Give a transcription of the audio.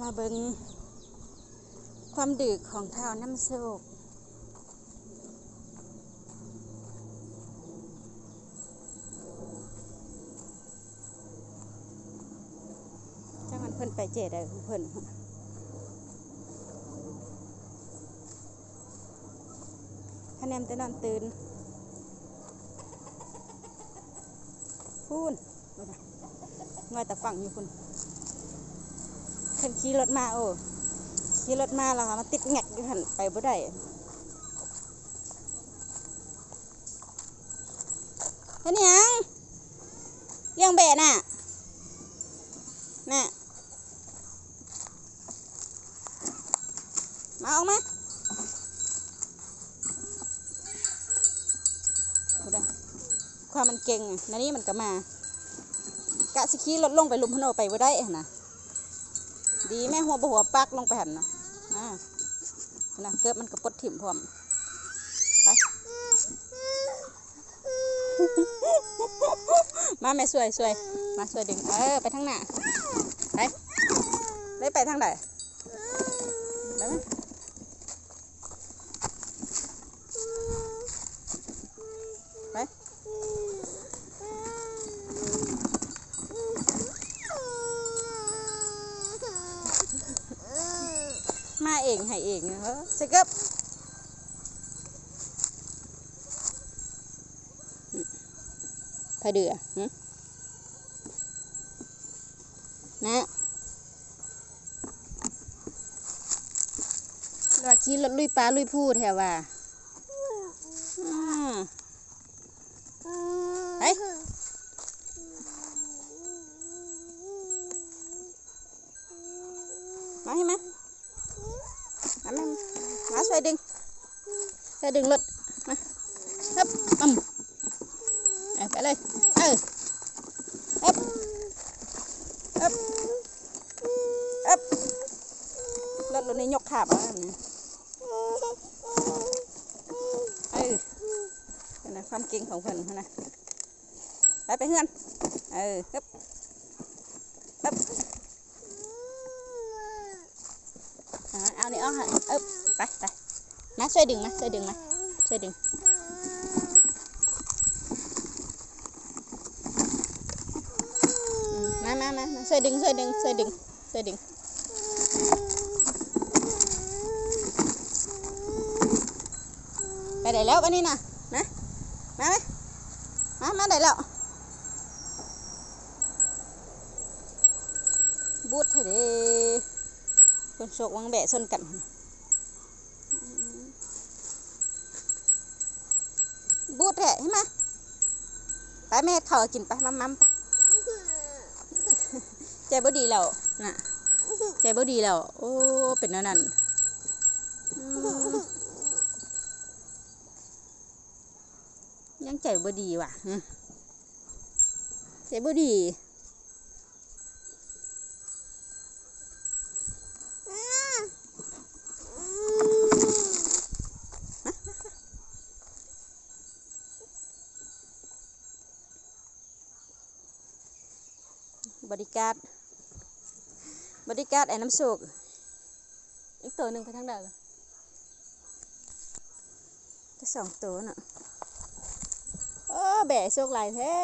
ມາເບິ່ງຄວາມດື້ຂອງທ້າວນ້ຳໂຊກ. ຈັກມັນເພິ່ນໄປເຈໃດຂອງເພິ່ນ. ຄະແນມແຕ່ນອນຕື່ນ ພຸ້ນ ງອຍຕາຝັ່ງຢູ່ພຸ້ນ. ເພິ່ນຂີ່ລົດມາ ໂອ້ ຂີ່ລົດມາແລ້ວມາຕິດແງກຢູ່ຫັ້ນ ໄປບໍ່ໄດ້. ເຮັດຫຍັງ? ລ້ຽງແບ້ນະ ນະ. ມາ ອອກມາ ພຸ້ນນະ ຄວາມມັນເກັ່ງ ນະນີ້ມັນກະມາ ກະຊິຂີ່ລົດລົງໄປລຸ່ມພຸ້ນ ເອົາໄປບໍ່ໄດ້ຫັ້ນນະ. ດີແມ່ຫົວບໍ່ຫົວປັກລົງໄປຫັ້ນນະ. ອ່າ ພຸ້ນນະ ເກີບມັນກະປົດຖິ້ມພ້ອມ. ໄປ ມາແມ່ຊ່ວຍ ຊ່ວຍ ມາຊ່ວຍດຶງ ເອີ ໄປທາງໜ້າ ໄປ ໄດ້ໄປທາງໃດ? ໄປ ໄປ ມາເອງ ໃຫ້ເອງ ເອີ ສະເກີບ. ໃຜດື້ ຫື ນະ ວ່າຂີ່ລົດລຸຍປ່າລຸຍພູແທ້ວ່າ. ອືມ ໄປ ມາ ໃຫ້ມາ ມາ ມາ ມາ ຊ່ວຍດຶງ ຊ່ວຍດຶງລົດ ມາ ຮຶບ ອືມ ເອີ ໄປເລີຍ ເອີ ຮຶບ ຮຶບ ຮຶບ ລົດ ລົດນີ້ຍົກຂາມາແລ້ວນີ້ ເອີ ເຫັນນະ ຄວາມເກັ່ງຂອງເພິ່ນຫັ້ນນະ. ໄປ ໄປເຮືອນ ເອີ ຮຶບ ຮຶບ ເອົານີ້ອອກ ເອີ ໄປ ໄປ ມາ ຊ່ວຍດຶງ ມາ ຊ່ວຍດຶງ ມາ ຊ່ວຍດຶງ ມາ ມາ ມາ ມາ ຊ່ວຍດຶງ ຊ່ວຍດຶງ ຊ່ວຍດຶງ ຊ່ວຍດຶງ. ໄປໄດ້ແລ້ວບາດນີ້ນະ ມາ ມາ ມາ ມາ ມາໄດ້ແລ້ວ. ບູດແທ້ເດ້ ຄົນໂຊກວັງແບະຊົນກັນ ອືມ ບູດແທ້ ເຫັນມາ ໄປ ແມ່ເຮັດເຂົ້າກິນໄປ ມຳໆ ໄປ ໃຈບໍ່ດີແລ້ວນະ ໃຈບໍ່ດີແລ້ວ ໂອ້ ເປັນແນວນັ້ນ ອືມ ຍັງໃຈບໍ່ດີຫວາ ຫື ໃຈບໍ່ດີ. ບໍດີກາດ ບໍດີກາດ ໄອ້ນ້ຳໂຊກ ອີກໂຕໜຶ່ງໄປທາງໃດລະ? ແຕ່ສອງໂຕເນາະ. ໂອ້ ແບະໂຊກຫຼາຍແທ້.